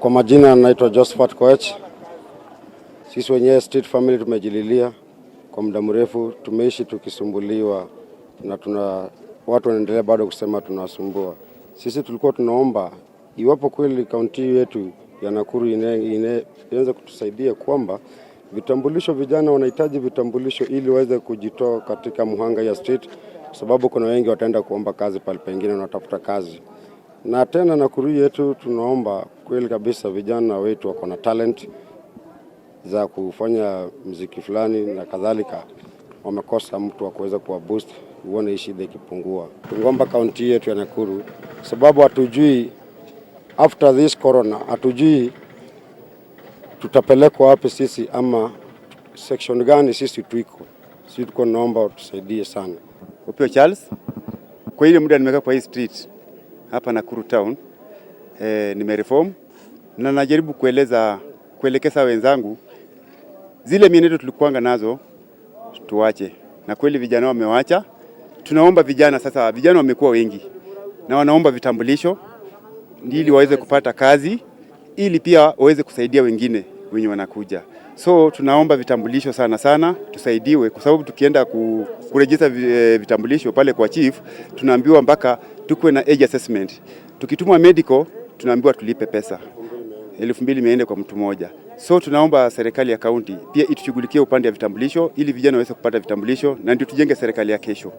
Kwa majina naitwa Josephat Koech. Sisi wenyewe street family tumejililia kwa muda mrefu, tumeishi tukisumbuliwa na tuna watu wanaendelea bado kusema tunawasumbua. Sisi tulikuwa tunaomba iwapo kweli kaunti yetu ya Nakuru iweze kutusaidia kwamba vitambulisho, vijana wanahitaji vitambulisho ili waweze kujitoa katika muhanga ya street, kwa sababu kuna wengi wataenda kuomba kazi pale pengine wanatafuta kazi. Na tena Nakuru yetu tunaomba kweli kabisa, vijana wetu wako na talent za kufanya mziki fulani na kadhalika, wamekosa mtu wa kuweza kuwa boost, uone hii shida ikipungua. Tungomba kaunti yetu ya Nakuru, sababu hatujui after this corona, hatujui tutapelekwa wapi sisi ama section gani sisi tuiko. Sisi tuko naomba tusaidie sana. Opio Charles. Kwa ile muda nimekaa kwa hii street hapa Nakuru town, nimereform na najaribu kueleza kuelekeza wenzangu zile mienendo tulikuanga nazo tuache, na kweli vijana wamewacha. Tunaomba vijana sasa, vijana wamekuwa wengi na wanaomba vitambulisho ili waweze kupata kazi, ili pia waweze kusaidia wengine wenye wanakuja. So tunaomba vitambulisho sana sana, tusaidiwe kwa sababu tukienda kuregister vitambulisho pale kwa chief tunaambiwa mpaka tukuwe na age assessment. Tukitumwa medical tunaambiwa tulipe pesa 2400 kwa mtu mmoja. So tunaomba serikali ya kaunti pia itushughulikie upande wa vitambulisho ili vijana waweze kupata vitambulisho na ndio tujenge serikali ya kesho.